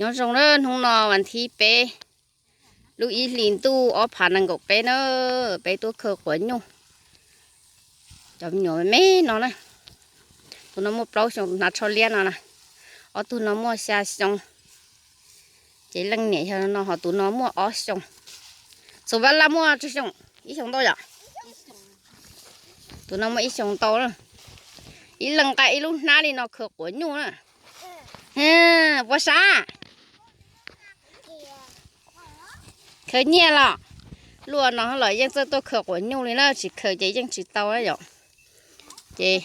Nyob zoo na, hnub no vas thib peb, lub ib hlis ntuj ob phav nees nkaum peb na, peb tuaj khaws quav nyuj. Cov me nyuam me me no na, tus no muaj plaub xyoo, tus hnav tsho liab no na, ob tug no muaj xya xyoo, ces leej niam yog no, ho tus no muaj ob xyoo. Xus Vaj Laj muaj tsawg xyoo? Ib xyoo ntau yom? Tus no muaj ib xyoo ntau na. Ib leeg nqa ib lub hnab li no khaws quav nyuj na. Puas sab? Khaws nyiaj los? Luaj no los yeej txawj tuaj khaws quav nyuj li na, tsis khaws ces yeej tsis tau yom. Ces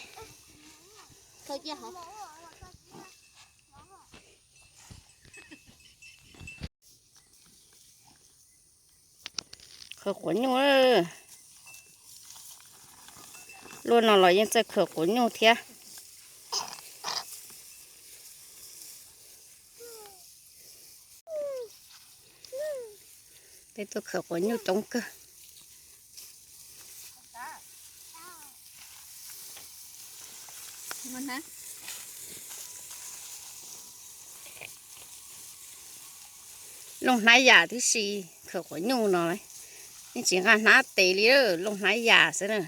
khaws quav nyuj, luaj no los yeej txawj khaws quav nyuj thiab. Peb tuaj khaws quav nyuj coob kawg. Looj hnab yam tib si, khaws quav nyuj no, yeej tsis nqa hnab tes li, looj hnab yam xwb na.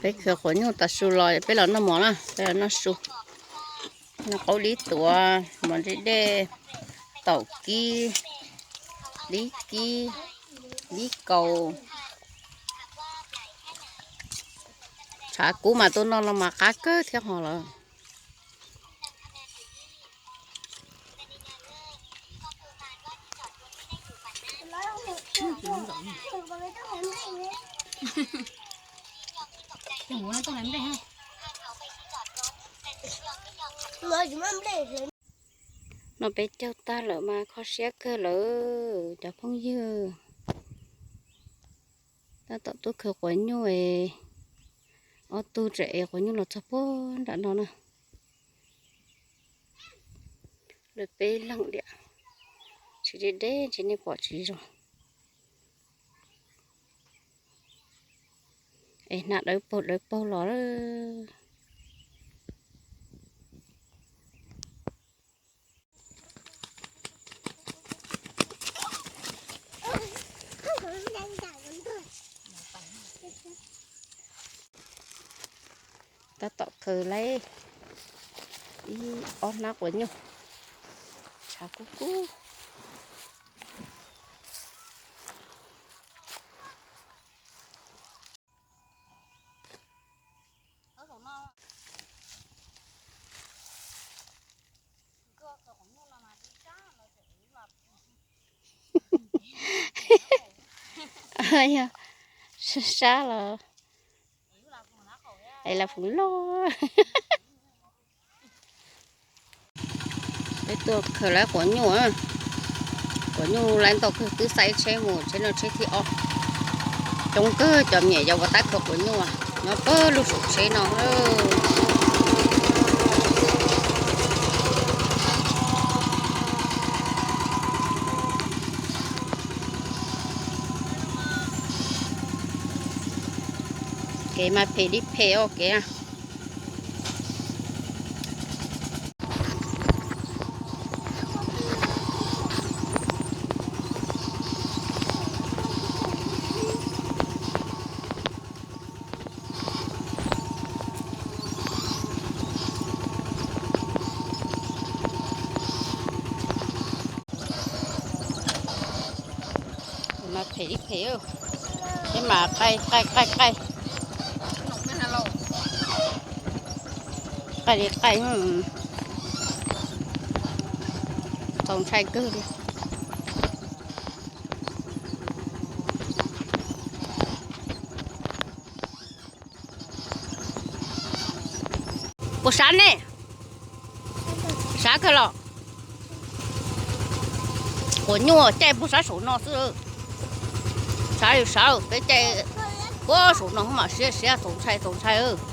Peb khaws quav nyuj tav su los peb los noj mov na, peb los noj su. Noj qaub dib tuav, mov ntsej dej, taum kib, dib kib, dib kaus. Tshav kub mas tuaj noj no mas qab kawg thiab ho lawm. No peb caug tag lawm mas kho siab kawg lawm cov phooj ywg. Tab tom tuaj khaws quav nyuj, ob tug tseem ev quav nyuj los txog puag nram no na. Lawv peb leeg diam, tsis deb deb ntshe nej pom tsis zoo. Es hnab dawb paug dawb paug los. Tab tom khaws lawm ib ob hnab quav nyuj, tshav kub kub. Sab los es las phuv loj. Peb tuaj khaws lawm quav nyuj, quav nyuj lawm ntau kawg, twb xa ib tsheb mus, tsheb no tsheb thib ob. Coob kawg cov me nyuam yaus uas tab khaws quav nyuj nyob pawg lug saum tsheb no. Kev mas phem li phem os kev. Mas phem li phem, peb mas qaij qaij qaij qaij, qaij li qaij, txaus ntshai kawg li. Puas sab ne? Sab kawg los? Quav nyuj caij puag sab saum no xwb. Sab li sab, peb caij puag saum no mam siab siab, txaus ntshai txaus ntshai.